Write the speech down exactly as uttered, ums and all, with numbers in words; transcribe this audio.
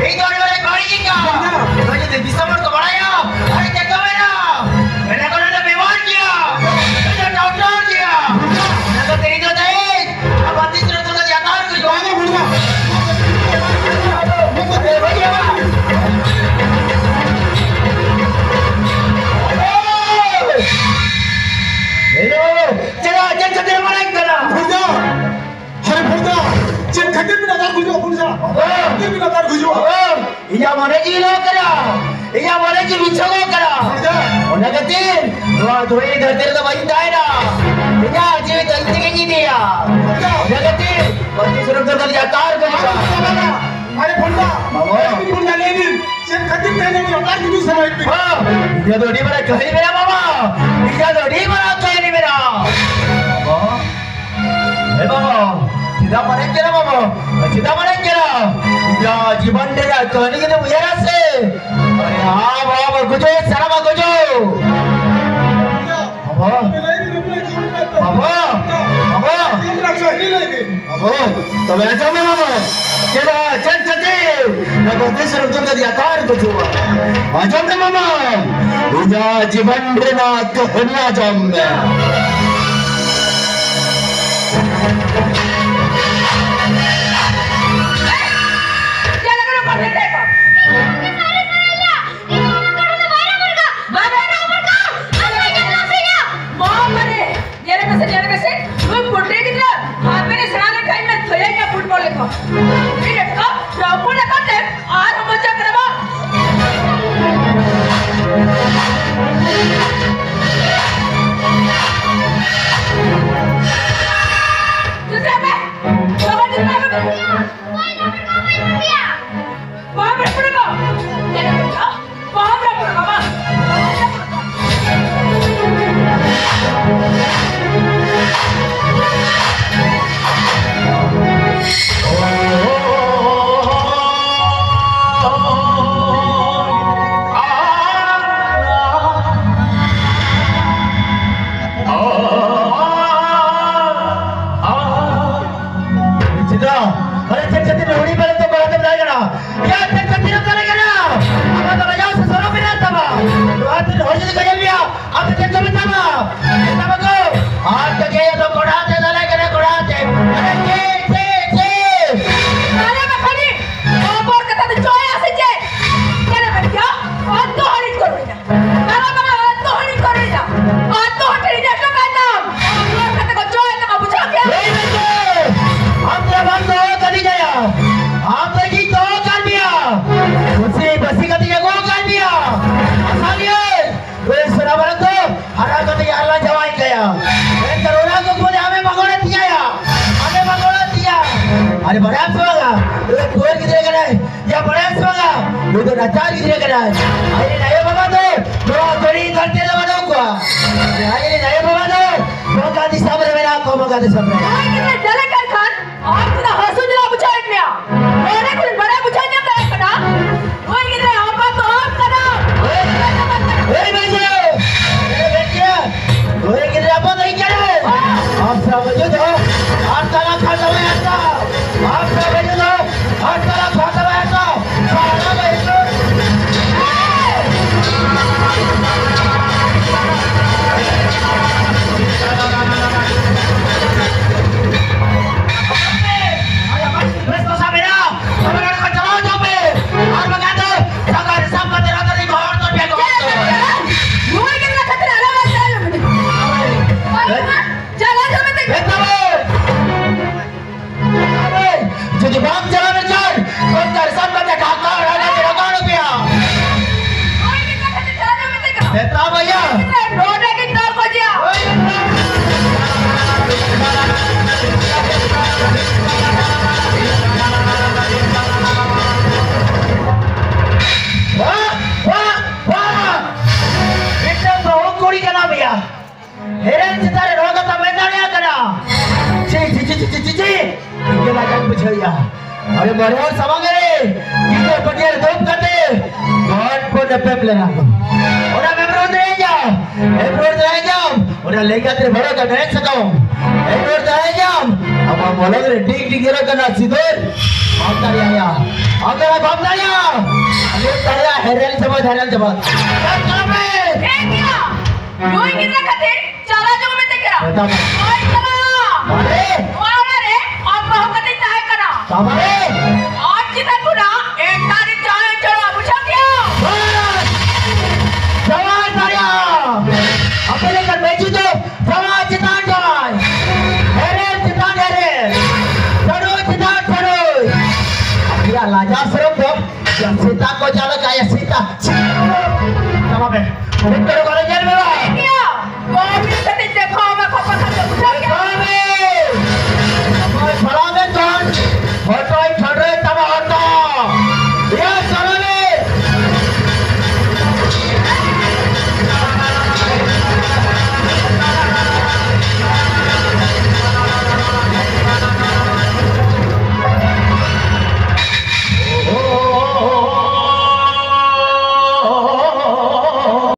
ᱤᱧ ᱫᱚ ᱟᱹᱰᱤ ᱢᱟᱨᱟᱝ ᱵᱟᱹᱲᱤᱡ ᱤᱧ ᱠᱟᱱᱟ᱾ ᱱᱚᱣᱟ ᱡᱩᱫᱤ ᱫᱤᱥᱚᱢ ᱦᱚᱲ ᱠᱚ ᱵᱟᱲᱟᱭᱟ, ᱟᱹᱰᱤ ᱛᱮᱫ ᱠᱚ ᱢᱮᱱᱟ, ᱢᱮᱱᱟ ᱠᱚ, "ᱱᱚᱰᱮ ᱵᱮᱵᱚᱦᱟᱨ ᱜᱮᱭᱟ, ᱱᱚᱰᱮ ᱰᱟᱠᱛᱟᱨ ᱜᱮᱭᱟ᱾" ᱚᱱᱟ ᱠᱷᱟᱹᱛᱤᱨ ᱤᱧ ᱫᱚ ᱛᱮᱦᱮᱧ ᱟᱵᱚ ᱫᱤᱥᱚᱢ ᱨᱮ ᱡᱟᱛᱟᱨ ᱠᱚ ᱡᱚᱢᱟ᱾ ᱦᱮᱞᱳ, ᱪᱮᱫᱟᱜ, ᱪᱮᱫ ᱠᱷᱟᱹᱛᱤᱨ ᱢᱟᱱᱟᱧ ᱠᱟᱱᱟ? ᱟᱨᱮ ᱵᱷᱚᱲᱫᱟ, ᱪᱮᱫ ᱠᱷᱟᱹᱛᱤᱨ ᱵᱤᱱ ᱟᱫᱟᱨ ᱜᱩᱡᱩᱜᱼᱟ ᱵᱷᱚᱲᱫᱟ? ᱪᱮᱫ ᱠᱷᱟᱹᱛᱤᱨ ᱵᱤᱱ ᱟᱫᱟᱨ ᱜᱩᱡᱩᱜᱼᱟ? ᱤᱧᱟᱜ ᱢᱚᱱᱮ ᱡᱤᱣᱤ ᱞᱚ ᱠᱟᱱᱟ, ᱤᱧᱟᱜ ᱢᱚᱱᱮ ᱡᱤᱣᱤ ᱢᱤᱪᱷᱟᱹ ᱞᱚ ᱠᱟᱱᱟ᱾ ᱵᱷᱚᱲᱫᱟ᱾ ᱚᱱᱟ ᱠᱷᱟᱹᱛᱤᱨ ᱱᱚᱣᱟ ᱫᱷᱩᱲᱤ ᱫᱷᱟᱹᱨᱛᱤ ᱨᱮᱫᱚ ᱵᱟᱹᱧ ᱛᱟᱦᱮᱱᱟ᱾ ᱤᱧᱟᱜ ᱡᱤᱣᱤ ᱫᱚ ᱤᱧ ᱛᱮᱜᱮᱧ ᱤᱫᱤᱭᱟ᱾ ᱵᱷᱚᱲᱫᱟ᱾ ᱚᱱᱟ ᱠᱷᱟᱹᱛᱤᱨ ᱯᱟᱹᱛᱤ ᱥᱩᱨᱩ ᱫᱚ ᱠᱷᱟᱹᱞᱤ ᱟᱫᱟᱨ ᱜᱩᱡᱩᱜᱼᱟ᱾ ᱟᱨᱮ ᱵᱷᱚᱲᱫᱟ, ᱵᱟᱵᱟ᱾ ᱟᱨᱮ ᱵᱷᱚᱲᱫᱟ, ᱞᱟᱹᱭ ᱵᱤᱱ, ᱪᱮᱫ ᱠᱷᱟᱹᱛᱤᱨ ᱛᱮᱦᱮᱧ ᱟᱫᱟᱨ ᱜᱩᱡᱩᱜ ᱥᱟᱱᱟᱭᱮᱫ ᱵᱤᱱᱟ? ᱦᱮᱸ, ᱤᱧᱟᱜ ᱫᱚ ᱟᱹᱰᱤ ᱢᱟᱨᱟᱝ ᱠᱟᱹᱦᱱᱤ ᱢᱮᱱᱟᱜᱼᱟ ᱵᱟᱵᱟ, ᱤᱧᱟᱜ ᱫᱚ ᱟᱹᱰᱤ ᱢᱟᱨᱟᱝ ᱠᱟᱹᱦᱱᱤ ᱢᱮᱱᱟᱜᱼᱟ᱾ ᱵᱟᱵᱟ᱾ ᱦᱮᱸ ᱵᱟᱵᱟ, ᱪᱮᱫᱟᱜ ᱢᱟᱱᱮ ᱪᱮᱫ ᱵᱟᱵᱟ? ᱪᱮᱫᱟᱜ ᱢᱟᱱᱮ ᱪᱮᱫ? ᱤᱧᱟᱜ ᱡᱤᱵᱚᱱ ᱨᱮᱭᱟᱜ ᱠᱟᱹᱦᱱᱤ ᱡᱩᱫᱤᱢ ᱩᱭᱦᱟᱹᱨᱟ ᱥᱮ, ᱟᱨᱮ ᱦᱟᱸ ᱵᱟᱵᱟ, ᱜᱩᱡᱩᱜ, ᱥᱟᱱᱟᱢᱟᱜ ᱜᱩᱡᱩᱜ᱾ ᱵᱟᱵᱟ, ᱵᱟᱵᱟ, ᱵᱟᱵᱟ᱾ ᱵᱟᱵᱟ, ᱛᱚᱵᱮ ᱟᱸᱡᱚᱢ ᱢᱮ ᱵᱟᱵᱟ, ᱪᱮᱫᱟᱜ ᱪᱮᱫ ᱪᱮᱫ ᱱᱚᱣᱟ ᱫᱤᱥᱚᱢ ᱨᱮ ᱡᱟᱛᱟᱨ ᱜᱩᱡᱩᱜᱼᱟ? ᱟᱸᱡᱚᱢ ᱢᱮ ᱢᱟᱢᱟ, ᱤᱧᱟᱜ ᱡᱤᱵᱚᱱ ᱨᱮᱱᱟᱜ ᱠᱟᱹᱦᱱᱤ ᱟᱸᱡᱚᱢ ᱢᱮ᱾ ᱧᱮᱞ ᱢᱮᱥᱮ, ᱧᱮᱞ ᱢᱮᱥᱮ, ᱱᱩᱭ ᱯᱚᱴᱨᱮ ᱜᱤᱫᱽᱨᱟᱹ ᱦᱟᱯᱮᱱᱮ ᱥᱮᱬᱟ ᱞᱮᱱᱠᱷᱟᱱ ᱤᱧ ᱢᱟ ᱛᱷᱟᱹᱭᱟᱹᱧᱟ ᱯᱷᱩᱴᱵᱚᱞ ᱞᱮᱠᱟ᱾ ᱩᱱᱤ ᱮᱴᱠᱟ ᱨᱟᱹᱯᱩᱫ ᱟᱠᱟᱱ ᱛᱮ ᱟᱨᱦᱚᱸ ᱢᱚᱡᱟ ᱠᱟᱱᱟ ᱵᱟᱝ? ᱪᱮᱫ ᱯᱮ? ᱵᱟᱵᱟ ᱪᱮᱫ ᱯᱮ? ᱵᱟᱵᱟ ᱨᱟᱹᱯᱩᱫ ᱟᱠᱟᱱ᱾ ᱧᱮᱞ ᱢᱮ, ᱵᱟᱵᱟ ᱨᱟᱹᱯᱩᱫ ᱟᱠᱟᱱ ᱵᱟᱝ? ᱮᱱᱛᱮ ᱚᱱᱟ ᱠᱚ ᱵᱚᱞᱮ ᱟᱢᱮ ᱢᱟᱜᱚᱬᱮ ᱛᱤᱭᱟᱭᱟ, ᱟᱢᱮ ᱢᱟᱜᱚᱬᱮ ᱛᱤᱭᱟ᱾ ᱟᱨᱮ ᱵᱟᱲᱟᱭᱟᱢ ᱥᱮ ᱵᱟᱝᱟ? ᱩᱱᱤ ᱯᱩᱣᱟᱹᱨ ᱜᱤᱫᱽᱨᱟᱹ ᱠᱟᱱᱟᱭ, ᱭᱟ ᱵᱟᱲᱟᱭᱟᱢ ᱥᱮ ᱵᱟᱝᱟ? ᱩᱱᱤ ᱫᱚ ᱱᱟᱪᱟᱨ ᱜᱤᱫᱽᱨᱟᱹ ᱠᱟᱱᱟᱭ᱾ ᱟᱡ ᱨᱮᱱ ᱟᱭᱳ ᱵᱟᱵᱟ ᱫᱚ ᱱᱚᱣᱟ ᱫᱷᱩᱲᱤ ᱫᱷᱟᱹᱨᱛᱤ ᱨᱮ ᱵᱟᱹᱱᱩᱜ ᱠᱚᱣᱟ᱾ ᱟᱡ ᱨᱮᱱ ᱟᱭᱳ ᱵᱟᱵᱟ ᱫᱚ ᱵᱚᱸᱜᱟ ᱫᱤᱥᱚᱢ ᱨᱮ ᱢᱮᱱᱟᱜ ᱠᱚᱣᱟ, ᱵᱚᱸᱜᱟ ᱫᱤᱥᱚᱢ ᱨᱮ᱾ ᱡᱟᱦᱟᱸᱭ ᱜᱤᱫᱽᱨᱟᱹ ᱡᱟᱞᱮ ᱠᱟᱱ ᱠᱷᱟᱱ, ᱟᱢ ᱪᱮᱫᱟᱜ ᱦᱟᱹᱥᱩ ᱡᱚᱲᱟ ᱵᱩᱡᱷᱟᱹᱣᱮᱫ ᱢᱮᱭᱟ? ᱱᱚᱰᱮ ᱠᱷᱚᱱ ᱵᱟᱲᱟᱭ ᱵᱩᱡᱷᱟᱹᱣ ᱧᱟᱢ ᱫᱟᱲᱮᱭᱟᱜ ᱠᱟᱱᱟ, ᱱᱩᱭ ᱜᱤᱫᱽᱨᱟᱹ ᱟᱯᱟᱛ ᱫᱚ ᱟᱢ ᱠᱟᱱᱟᱢ᱾ ᱮᱭ ᱵᱟᱹᱭᱡᱟᱹ! ᱮᱭ ᱵᱤᱴᱤᱭᱟ! ᱱᱩᱭ ᱜᱤᱫᱽᱨᱟᱹ ᱟᱯᱟᱛ ᱫᱚ ᱤᱧ ᱠᱟᱱᱟᱹᱧ᱾ ᱟᱢ ᱥᱟᱶ ᱵᱟᱹᱡᱩ ᱫᱚ ᱟᱨ ᱛᱟᱞᱟ ᱠᱷᱟᱱ ᱫᱚ ᱵᱟᱭ ᱦᱟᱛᱟᱣ᱾ ᱟᱢ ᱥᱟᱶ ᱵᱟᱹᱡᱩ ᱫᱚ ᱟᱨ ᱛᱟᱞᱟ ᱠᱷᱟᱱ ᱫᱚ ᱵᱟᱭ ᱦᱟᱛᱟᱣ᱾ ᱥᱟᱨᱟ ᱵᱟᱹᱡᱩ᱾ ᱵᱮᱥ ᱠᱚ ᱥᱟᱵ ᱮᱱᱟ᱾ ᱛᱚᱵᱮ ᱱᱚᱰᱮ ᱠᱷᱚᱱ ᱪᱟᱞᱟᱣ ᱦᱚᱪᱚᱜ ᱯᱮ᱾ ᱟᱨ ᱵᱟᱝᱠᱷᱟᱱ ᱫᱚ ᱥᱟᱸᱜᱷᱟᱨ ᱥᱟᱵ ᱠᱟᱛᱮ ᱨᱟᱡᱽᱟᱹᱨᱤ ᱠᱚ ᱦᱚᱲ ᱛᱚᱞ ᱯᱮᱭᱟ ᱠᱚ᱾ ᱱᱩᱭ ᱜᱤᱫᱽᱨᱟᱹ ᱠᱷᱟᱹᱛᱤᱨ ᱟᱞᱚ ᱵᱟᱝ ᱪᱟᱞᱟᱣ ᱦᱚᱪᱚ ᱢᱮ᱾ ᱪᱟᱞᱟᱣ ᱦᱚᱪᱚ ᱢᱮ ᱛᱮ᱾ ᱵᱮᱥ ᱛᱚᱵᱮ᱾ ᱡᱩᱫᱤ ᱵᱟᱢ ᱪᱟᱞᱟᱣ ᱞᱮᱱᱠᱷᱟᱱ ᱠᱚᱱᱛᱟᱨ ᱥᱟᱵ ᱠᱟᱛᱮ ᱰᱷᱟᱠᱟ ᱰᱷᱟᱠᱟ ᱛᱮ ᱨᱟᱠᱟᱵ ᱯᱮᱭᱟ᱾ ᱱᱩᱭ ᱜᱤᱫᱽᱨᱟᱹ ᱠᱷᱟᱹᱛᱤᱨ ᱪᱟᱞᱟᱣ ᱦᱚᱪᱚ ᱢᱮ ᱛᱮ᱾ ᱢᱮᱛᱟᱢ ᱵᱷᱟᱭᱟ᱾ ᱱᱚᱰᱮ ᱜᱤᱧ ᱛᱚᱞ ᱠᱚᱡᱮᱭᱟ᱾ ᱵᱟᱦ, ᱵᱟᱦ, ᱵᱟᱦ! ᱢᱤᱫᱴᱟᱝ ᱵᱟᱹᱦᱩ ᱠᱩᱲᱤ ᱠᱟᱱᱟ ᱵᱷᱟᱭᱟ᱾ ᱦᱮᱨᱮᱞ ᱪᱮᱛᱟᱱ ᱨᱮ ᱱᱚᱣᱟ ᱠᱟᱛᱷᱟ ᱢᱮᱱ ᱫᱟᱲᱮᱭᱟᱜ ᱠᱟᱱᱟ? ᱪᱤ, ᱪᱤ, ᱪᱤ, ᱪᱤ, ᱪᱤ, ᱪᱤ, ᱪᱤ! ᱤᱧ ᱜᱮ ᱞᱟᱡᱟᱣ ᱵᱩᱡᱷᱟᱹᱣᱮᱫᱼᱟ᱾ ᱟᱨᱮ ᱢᱚᱬᱮ ᱦᱚᱲ ᱥᱟᱢᱟᱝ ᱨᱮ ᱜᱤᱫᱽᱨᱟᱹ ᱯᱟᱹᱴᱭᱟᱹ ᱨᱮ ᱫᱩᱲᱩᱵ ᱠᱟᱛᱮ ᱜᱚᱴ ᱯᱚᱱ ᱮᱯᱮᱢ ᱞᱮᱱᱟ ᱠᱚ᱾ ᱚᱱᱟ ᱢᱮᱢ ᱨᱚᱲ ᱫᱟᱲᱮᱭᱟᱜ ᱜᱮᱭᱟ? ᱮᱢ ᱨᱚᱲ ᱫᱟᱲᱮᱭᱟᱜ ᱜᱮᱭᱟᱢ? ᱚᱱᱟ ᱞᱮᱸᱜᱟ ᱛᱤ ᱨᱮ ᱵᱷᱚᱲᱚ ᱠᱟᱜ ᱢᱮᱬᱦᱮᱫ ᱥᱟᱠᱟᱢ᱾ ᱮᱢ ᱨᱚᱲ ᱫᱟᱲᱮᱭᱟᱜ ᱜᱮᱭᱟᱢ? ᱟᱢᱟᱜ ᱢᱚᱞᱚᱝ ᱨᱮ ᱰᱤᱜᱽ ᱰᱤᱜᱽ ᱧᱮᱞᱚᱜ ᱠᱟᱱᱟ ᱥᱤᱸᱫᱩᱨ᱾ ᱵᱟᱢ ᱫᱟᱲᱮᱭᱟᱜᱼᱟ᱾ ᱟᱢ ᱫᱚ ᱵᱟᱢ ᱫᱟᱲᱮᱭᱟᱜᱼᱟ᱾ ᱟᱞᱚᱢ ᱫᱟᱲᱮᱭᱟᱜᱼᱟ᱾ ᱦᱮᱨᱮᱞ ᱪᱟᱵᱟ, ᱦᱮᱨᱮᱞ ᱪᱟᱵᱟ᱾ ᱪᱟᱞᱟᱜ ᱢᱮ᱾ ᱴᱷᱤᱠ ᱜᱮᱭᱟ᱾ ᱱᱩᱭ ᱜᱤᱫᱽᱨᱟᱹ ᱠᱷᱟᱹᱛᱤᱨ ᱪᱟᱞᱟᱣ ᱡᱚᱝ ᱢᱮᱛᱟᱭ ᱠᱟᱱᱟ᱾ ᱢᱮᱛᱟᱢ᱾ ᱵᱟᱭ ᱪᱟᱞᱟᱜᱼᱟ᱾ ᱵᱟᱵᱟᱨᱮ᱾ ᱱᱚᱣᱟ ᱚᱲᱟᱜ ᱨᱮ ᱟᱢ ᱵᱟᱹᱦᱩ ᱠᱟᱛᱮᱧ ᱛᱟᱦᱮᱸ ᱠᱟᱱᱟ᱾ ᱵᱟᱵᱟᱨᱮ᱾